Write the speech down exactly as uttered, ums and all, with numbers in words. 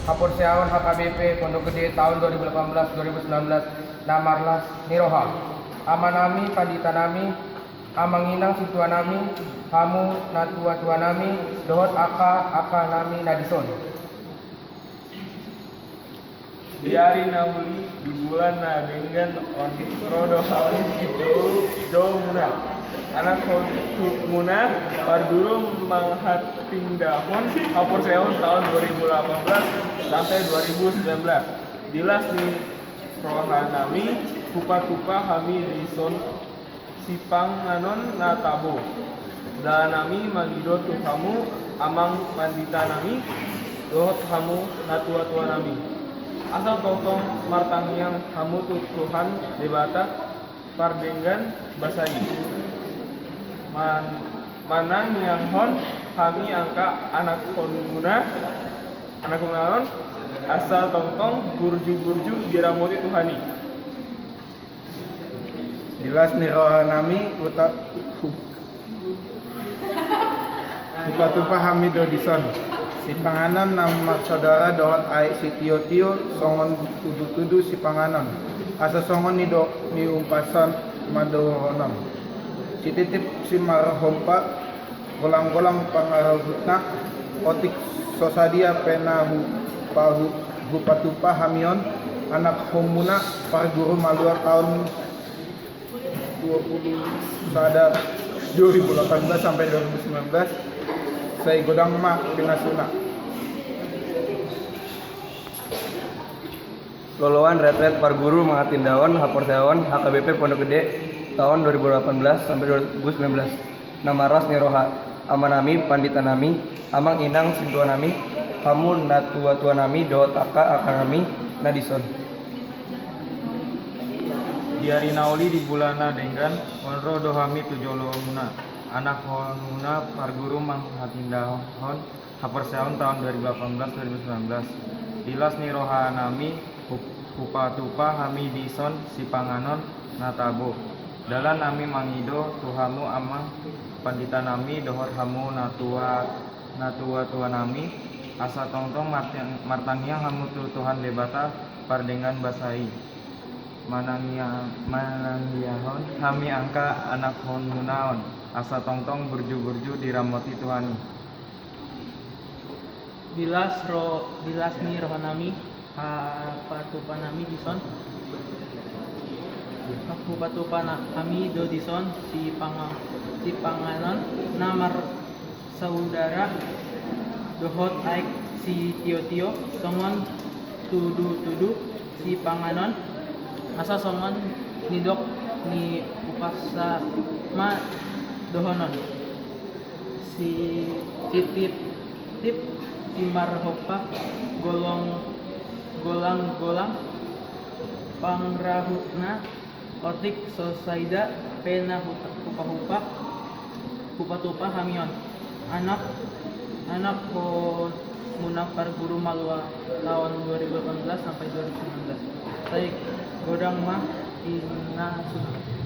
Haporseaon H K B P Pondok Gede taon dua ribu delapan belas dua ribu sembilan belas, na marlas ni roha amanami, panditanami, amanginang sintuanami, hamu natuatuanami, dohot angka angkanami na dison. Di ari na uli, di bulan na denggan, on ro do hami tu jolo, jolomuna, anakhonmuna, parguru manghatindangkon haporseaon taon dua ribu delapan belas sampe dua ribu sembilan belas. Di las ni rohanami, hupatupa hami dison sipanganon na tabo. Dalanami mangido tu hamu amang panditanami dohot hamu natuatuanami, asa tongtong martangiang hamu tu Tuhan Debata pardenggan basa i. Man-, manangianghon hami angka anakhonmuna, anakhonmuna on, asa tongtong burju-burju diramoti Tuhan i. Di las ni rohanami, huta-, hu-, hupatupa hami do dison sipanganon na marsaudara dohot aek sitiotio songon tudutudu sipanganon, asa songon nidok ni umpasa ma dohonon: Sititip simarhompa, golanggolang pangarahutna, otik so sadia pe na hupahu-, hupatupa hami on, anakhonmuna parguru malua taon dua puluh sada, dua ribu delapan belas sampe dua ribu sembilan belas, sai godang ma pinasuna. Loloan retret parguru manghatindangkon haporseaon H K B P Pondok Gede taon dua ribu delapan belas sampe dua ribu sembilan belas, na marlas ni roha amanami, panditanami, amanginang sintuanami, hamu natuatuanami dohot angka angkanami na dison. Di ari na uli, di bulan na denggan, on ro do hami tu jolomuna, anakhonmuna, parguru manghatindangkon haporseaon taon dua ribu delapan belas dua ribu sembilan belas. Di las ni rohanami, hup-, hupatupa hami dison sipanganon na tabo. Dalanami mangido tu hamu amang panditanami dohot hamu natua-, natuatuanami, asa tongtong marti-, martangiang hamu tu Tuhan Debata pardenggan basa i. Manangia-, manangianghon hami angka anakhonmuna on, asa tongtong burju-burju diramoti Tuhan i. Di las ro-, di las ni rohanami, hupatupanami dison, hupatupa na-, hami do dison sipanga-, sipanganon na marsaudara dohot aek sitiotio songon tudutudu sipanganon, asa songon nidok ni umpasa ma dohonon: Si-, sititip simarhompa, golong-, golanggolang pangarahutna, otik so sadia pe na huta-, hupahupa, hupatupa hami on, anak, anakhonmuna parguru malua taon dua ribu delapan belas sampe dua ribu sembilan belas, sai godang ma pinasuna.